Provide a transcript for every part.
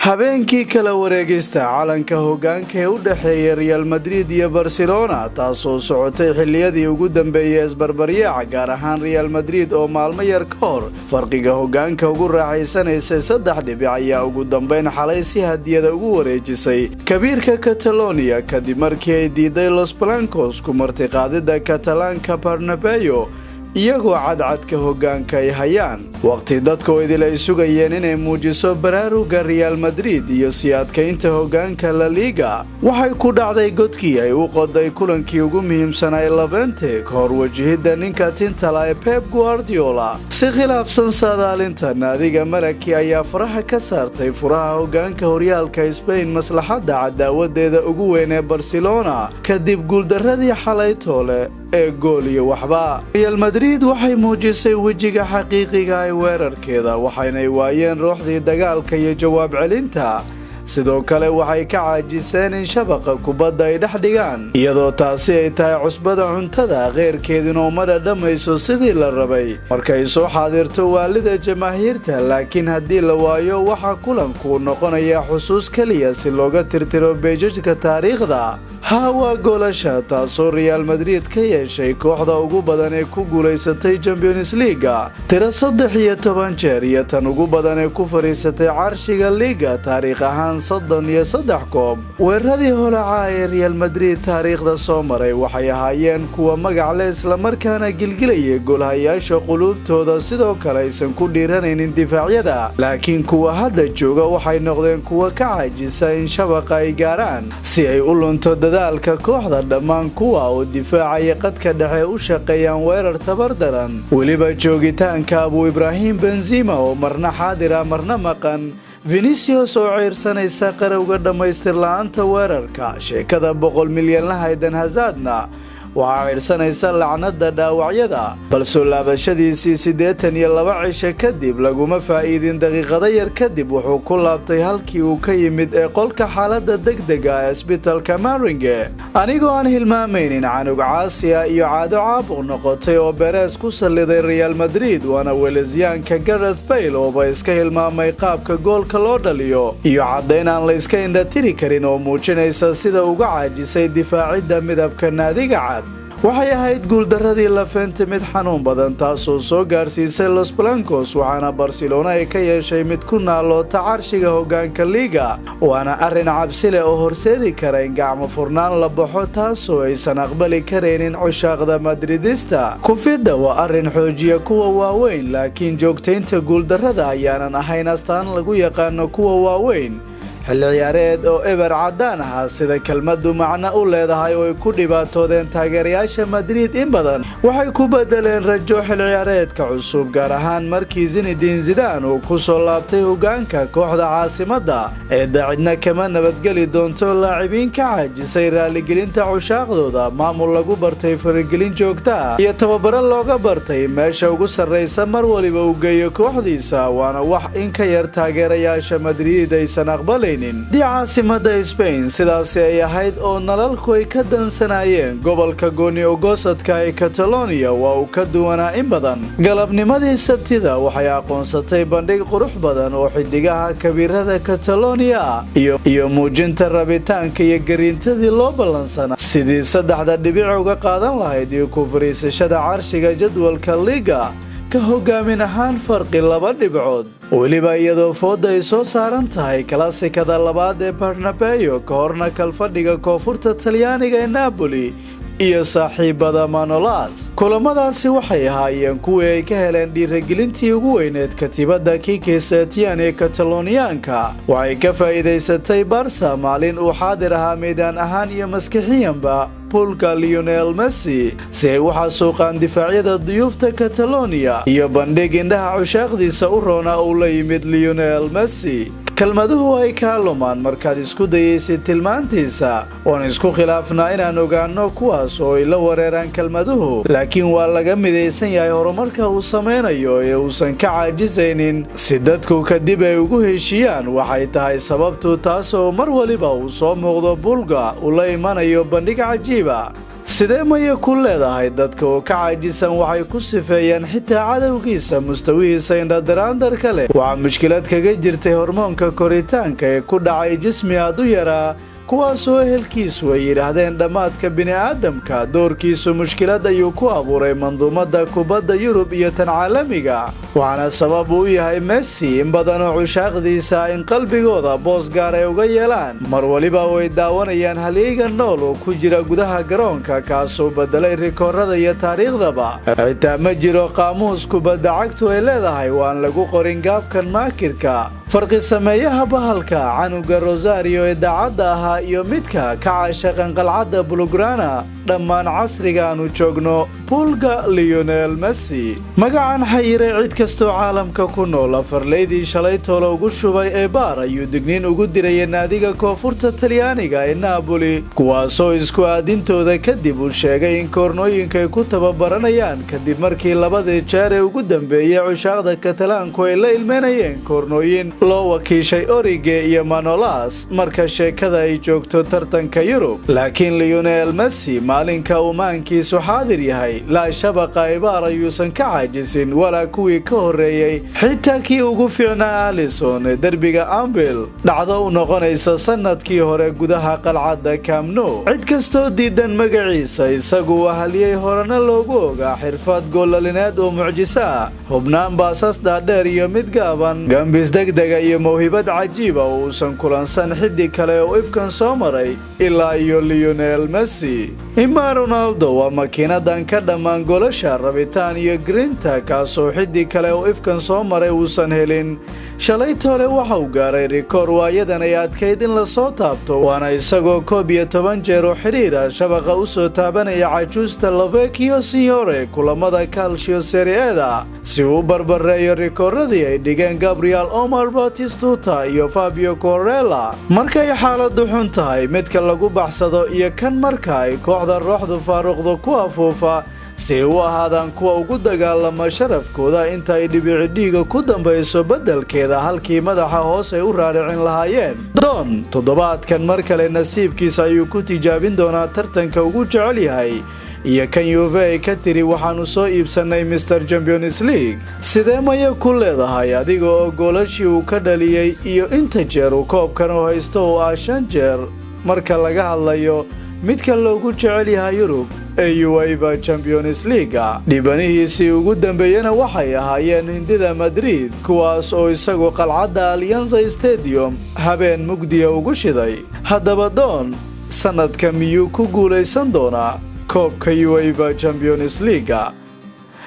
Habeenkii kala wareegista calanka hoggaanka ee u dhexeeya Real Madrid iyo Barcelona, taasoo socotay xilliyadii ugu dambeeyey isbarbaryaaca, gaar ahaan Real Madrid oo maalmo yar ka hor farqiga hoggaanka ugu raaxaysanaysay saddex dhibic, ayaa ugu dambeyn xalay si hadiyada ugu wareejisay kabiirka Catalonia, kadib markii ay diiday Los Blancos ku martiqaadida Katalaanka Bernabeu, iyagoo cadcadka hoggaanka ay hayaan, waqti dadkoo idil ay sugayeen inay muujiso baraaruga Real Madrid iyo sii adkaynta hoggaanka La Liga. Waxay ku dhacday godkii ay u qoday kulankii ugu muhiimsanaa Levante ka hor wajahidda ninka tintala ee Pep Guardiola. Si khilaafsan saadaalinta, naadiga Malaki ayaa faraha ka saartay furaha hoggaanka horyaalka Spain maslaxadda cadaawadeeda ugu weyn ee Barcelona, kadib guuldaradii xalay toole ee gool iyo waxba. Real Madrid waxay muujisay wejiga xaqiiqiga ee weerarkeeda, waxaynay waayeen ruuxdii dagaalka iyo jawaab celinta. Sidoo kale waxay ka caajiseen in shabaqa kubadda ay dhex dhigaan, iyadoo taasi ay tahay cusbada cuntada keyrkeedina uma dhadhamayso sidii la rabay markay soo xaadirto waalida jamaahiirta. Laakiin haddii la waayo, waxaa kulanku noqonayaa xusuus keliya si looga tirtiro beejajka taariikhda. Haa, waa goolasha, taasoo Real Madrid ka yeeshay kooxda ugu badan ee ku guulaysatay Champions League-ga tiro 13 jeer, iyo tan ugu badan ee ku fadhiisatay carshiga liiga taariikh ahaan, 33 koob. Weeraradii holaca ee Real Madrid taariikhda soo maray waxay ahaayeen kuwa magac leh, islamarkaana gilgilayay goolhayaasha quluubtooda, sidoo kale aysan ku dhiiranaynin difaacyada. Laakiin kuwa hadda jooga waxay noqdeen kuwa ka caajisa in shabaqa ay gaaraan, si ay u lunto dadaalka kooxda dhammaan, kuwa oo difaacaya qadka dhexe u shaqeeyaan weerar tabar daran. Weliba joogitaanka Abu Ibraahim Benzema oo marna xaadira marna maqan, Vinicius oo ceyrsanaysa qarowga dhammaystir la-aanta weerarka, sheekada 100 milyanlaha Eden Hazardna waxaa ceyrsanaysa lacnada dhaawacyada, balsoo laabashadiisii 82 cisho kadib laguma faa'iidin. Daqiiqado yar kadib wuxuu ku laabtay halkii uu ka yimid ee qolka xaaladda degdega ee isbitalka Merengue. Anigoo aan hilmaamaynin canug caasiya iyo caado caabuq noqotay oo Perez ku salliday Real Madrid, waana welesyaanka Gareth Bale ooba iska hilmaamay qaabka goolka loo dhaliyo, iyo caddayn aan la iska indhatiri karin oo muujinaysa sida uga caajisay difaacidda midabka naadiga cad. Waxay ahayd guuldaradii Levante mid xanuun badan, taasoo soo gaarsiisay Los Blancos, waxaana Barcelona ay ka yeeshay mid ku naaloota carshiga hoggaanka liiga. Waana arrin cabsi leh oo horseedi kara in gacmo furnaan la baxo, taasoo aysan aqbali karaynin cushaaqda Madridista. Kufidda waa arrin xoojiya kuwa waaweyn, laakiin joogtaynta guuldarrada ayaanan ahayn astaan lagu yaqaano kuwa waaweyn. Xilli ciyaareed oo eber caddaan ahaa, sida kelmaddu macno u leedahay, oo ay ku dhibaatoodeen taageerayaasha Madrid in badan, waxay ku bedeleen rajo xil ciyaareedka cusub, gaar ahaan markii Zinedine Zidane uu ku soo laabtay hogaanka kooxda caasimadda. Eedda cidna kama nabadgeli doonto laacibiin ka caajisay raaligelinta cushaaqdooda, maamul lagu bartay faragelin joogta ah, iyo tababaro looga bartay meesha ugu sarraysa mar waliba uu geeyo kooxdiisa. Waana wax in ka yar taageerayaasha Madrid aysan aqbalaynin. Dii caasimada Spain sidaasi ay ahayd oo nalalku ay ka dansanayeen, gobolka gooni ogosadka ee Catalonia waa uu ka duwanaa in badan. Galabnimadii Sabtida waxay aqoonsatay bandhig qurux badan oo xidigaha kabiirada Catalonia iyo muujinta rabitaanka iyo gariintadii loo ballansanaa sidii saddexda dhibic uga qaadan lahayd iyo ku fariisashada carshiga jadwalka liiga ka hogaamin ahaan farqi laba dhibcood, weliba iyadoo fooda ay soo saaran tahay kalaasikada labaad ee Bernabeu, ka horna kalfadhiga koonfurta Talyaaniga ee Napoli iyo saaxiibada Manolas. Kulamadaasi waxay ahaayeen kuwii ay ka heleen dhiiragelintii ugu weyneed katiibadda Quique Setien ee Kataloniyaanka. Waxay ka faa'iidaysatay Barca maalin uu xaadir ahaa meydaan ahaan iyo maskixiyanba pulka Lionel Messi, si ay u xasuuqaan difaacyada duyuufta Catalonia, iyo bandhig indhaha cushaaqdiisa u roona uu la yimid Lionel Messi. Kelmaduhu ay kaa lumaan markaad isku dayaysid tilmaantiisa, oon isku khilaafnaa inaan ogaano kuwaas oo ay la wareeraan kelmaduhu, laakiin waa laga midaysan yahay horumarka uu samaynayo ee uusan ka caajisaynin si dadku kadib ay ugu heshiiyaan waxay tahay sababtu, taasoo mar waliba uu soo muuqdo Pulga uu la imanayo bandhig cajiiba. Sidee maya ku leedahay? Dadka oo ka caajisan waxay ku sifeeyaan xitaa cadowgiisa mustawihiisa indhadaraandarka leh. Waxaa mushkilad kaga jirtay hormoonka koritaanka ee ku dhacay jismi aad u yaraa, kuwaasoo ehelkiisu ay yidhaahdeen dhammaadka bini'aadamka. Doorkiisu mushkilad ayuu ku abuuray manduumada kubadda Yurub iyo tan caalamiga, waxaana sabab uu yahay Messi in badanoo cushaaqdiisa in qalbigooda boos gaar ay uga yeelaan mar waliba oo ay daawanayaan halyeyga nool oo ku jira gudaha garoonka, kaasoo bedelay rikoorada iyo taariikhdaba. Xitaa ma jiro qaamuus kubadda cagtu ay leedahay waan lagu qorin gaabkan maakirka, farqi sameeyaha, bahalka canuga Rosario ee daacadda ahaa iyo midka ka caashaqan qalcadda Blaugrana. Dhammaan casriga aanu joogno, Pulga Lionel Messi, magacan xayiray cid kastoo caalamka ku nool, afarleydii shalay toolo ugu shubay ee baar ayuu digniin ugu dirayay naadiga koonfurta Talyaaniga ee Napoli, kuwaasoo isku aadintooda kadib uu sheegay in koornooyinka ay ku tababaranayaan, kadib markii labadii jeer ee ugu dambeeyey cushaaqda Katalaanku ay la ilmeynayeen koornooyin loo wakiishay Origi iyo Manolas marka sheekada ay joogto tartanka Yurub. Laakiin Lionel Messi maalinka uu maankiisu xaadir yahay, laa shabaqa Eibar ayuusan ka caajisin, walaa kuwii ka horreeyey, xitaa kii ugu fiicnaa Alisson ee derbiga Anfield, dhacdo u noqonaysa sanadkii hore gudaha qalcadda Camp Nou. Cid kastoo diidan magaciisa, isagu waa haliyey horena loogu ogaa xirfad goolalineed oo mucjiso ah, hubnaan baasas dhaadheer iyo mid gaaban, gambis degdega iyo mawhibad cajiiba oo uusan kulansan xiddig kale oo ifkan soo maray ilaa iyo Lionel Messi. Imaa Ronaldo waa makiinadan ka dhammaan golasha, rabitaan iyo grinta, kaasoo xiddig kale oo ifkan soo maray uusan helin. Shalay toole waxa uu gaaray rikoor waayadan ay adkayd in lasoo taabto, waana isagoo 11 jeer oo xidhiira shabaqa u soo taabanaya cajuusta La Vecchia Signora kulamada Calcio Serie A-da, si uu u barbareeyo rikooradii ay dhigeen Gabriel Omar, Batistuta iyo Fabio Quagliarella. Markay xaaladu xun tahay, midka lagu baxsado iyo kan marka ay kooxda rooxdu faaruqdo ku afuufa si ay u ahaadaan kuwa ugu dagaalama sharafkooda inta ay dhibici dhiiga ku dambayso, beddelkeeda halkii madaxa hoos ay u raaricin lahaayeen. Don toddobaadkan mar kale nasiibkiisa ayuu ku tijaabin doonaa tartanka ugu jecel yahay iyo kan Juve ay ka tiri waxaanu soo iibsannay Mr Champions League. Sidee maya ku leedahay, adiga oo goolashii uu ka dhaliyey iyo inta jeer uu koobkan u haysto oo ah shan jeer, marka laga hadlayo midka loogu jecel yahay Yurub ee UEFA Champions League-a? Dhibanihiisii ugu dambeeyena waxay ahaayeen hindida Madrid, kuwaas oo isagu qalcadda Allianz Stadium habeen mugdiya ugu shiday. Haddaba Doon sanadka miyuu ku guulaysan doonaa koobka UEFA Champions League-a?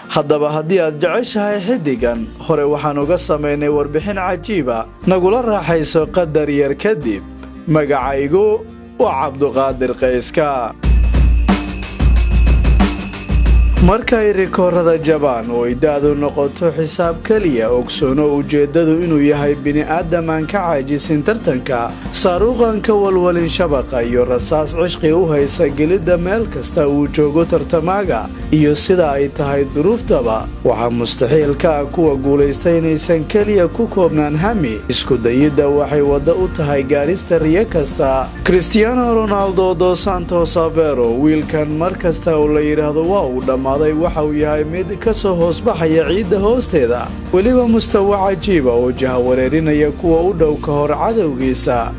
Haddaba haddii aad jeceshahay xiddigan, hore waxaan uga samaynay warbixin cajiiba, nagula raaxayso qadar yar kadib. Magacaygu waa Cabduqaadir Qayska. Markay rikoorada jabaan oo ay da-du noqoto xisaab keliya, ogsoono ujeeddadu inuu yahay bini'aadam aan ka caajisin tartanka, saaruuqan ka walwalin shabaqa iyo rasaas cishqi u haysa gelidda meel kasta uu joogo tartamaaga iyo sida ay tahay duruuftaba. Waxaa mustaxiil ka ah kuwa guulaysta inaysan keliya ku koobnaan hami. Isku dayidda waxay waddo u tahay gaarista riyo kasta. Cristiano Ronaldo dos Santos Avero, wiilkan mar kasta oo la yidhaahdo waa uu dhamma, waxa uu yahay mid ka soo hoosbaxaya ciidda hoosteeda, weliba mustawa cajiiba oo jahawareerinaya kuwa u dhow ka hor cadowgiisa,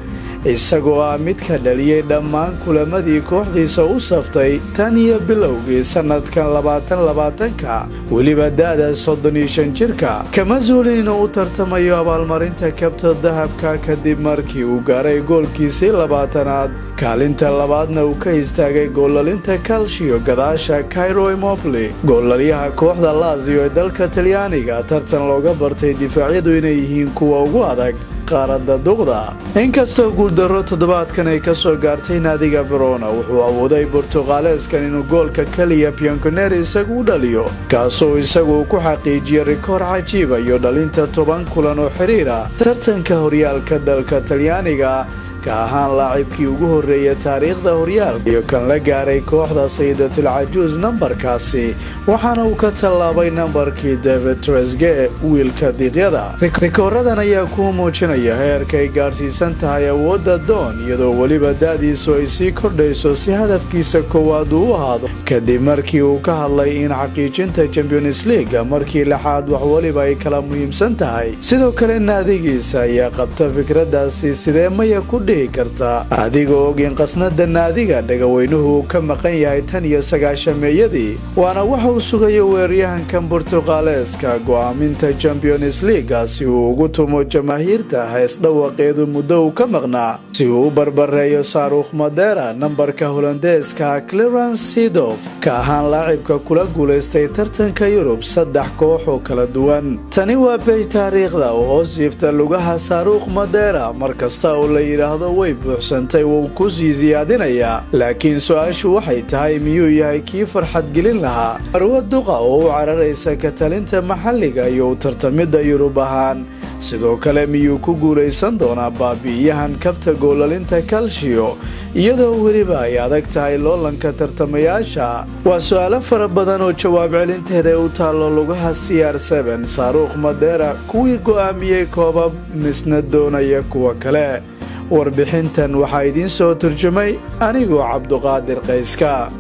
isagoo ah midka dhaliyey dhammaan kulamadii kooxdiisa u saftay tan iyo bilowgii sannadkan 2020-ka. Weliba da'da 35 jirka kama zuulin inuu u tartamayo abaalmarinta kabta dahabka, kadib markii uu gaaray goolkiisii 20aad, kaalinta labaadna uu ka istaagay goolalinta Calcio gadaasha Ciro Immobile, goolalyaha kooxda Lazio ee dalka Talyaaniga, tartan looga bartay difaacyadu inay yihiin kuwa ugu adag qaaradda duqda. Inkastoo guuldarro toddobaadkan ay ka soo gaartay naadiga Verona, wuxuu awooday Bortuqaaleeskan inuu goolka keliya Bianconeri isagu u dhaliyo, kaasoo isagu ku xaqiijiyey rikoor cajiiba iyo dhalinta 10 kulan oo xiriira tartanka horyaalka dalka Talyaaniga. Ka ahaan laacibkii ugu horreeya taariikhda horyaalka iyo kan la gaaray kooxda Sayidatul Cajuus nambarkaasi, waxaana uu ka tallaabay nambarkii David Trezeguet, wiilka diiqyada. Rikooradan ayaa kuu muujinaya heerka ay gaadhsiisan tahay awoodda Don, iyadoo weliba da'diisu ay sii kordhayso, si hadafkiisa koowaad uu u ahaado, kadib markii uu ka hadlay in xaqiijinta Champions League markii lixaad wax weliba ay kala muhiimsan tahay. Sidoo kale naadigiisa ayaa qabta fikraddaasi. Sidee maya ku dhihi kartaa, adigoo og in qasnada naadiga dhagaweynuhu uu ka maqan yahay tan iyo 90-meeyadii? Waana waxa uu sugayo weeraryahankan Burtuqaaleeska, go'aaminta Champions League-ga, si uu ugu tumo jamaahiirta hees dhawaqeedu muddo uu ka maqnaa, si uu u barbareeyo Saaruukh Madera nambarka Holandeeska Clarence Seedorf, ka ahaan laacibka kula guulaystay tartanka Yurub saddex koox oo kala duwan. Tani waa page taariikhda oo hoos jiifta lugaha Saaruukh Madera. Mar kasta oo la yidhaahdo way buuxsantay, wuu ku sii siyaadinayaa. Laakiin su-aashu waxay tahay, miyuu yahay kii farxad gelin lahaa marwo duqa oo u cararaysa ka talinta maxalliga iyo u tartamidda Yurub ahaan? Sidoo kale, miyuu ku guulaysan doonaa baabi'iyahan kabta goolalinta Calcio, iyadoo weliba ay adag tahay loolanka tartamayaasha? Waa su-aalo fara badan oo jawaab celinteeda u taallo lugaha CR Saaruukh Madera, kuwii go'aamiyey koobab, misna doonaya kuwa kale. Warbixintan waxaa idiin soo turjumay anigoo Cabduqaadir Qayska.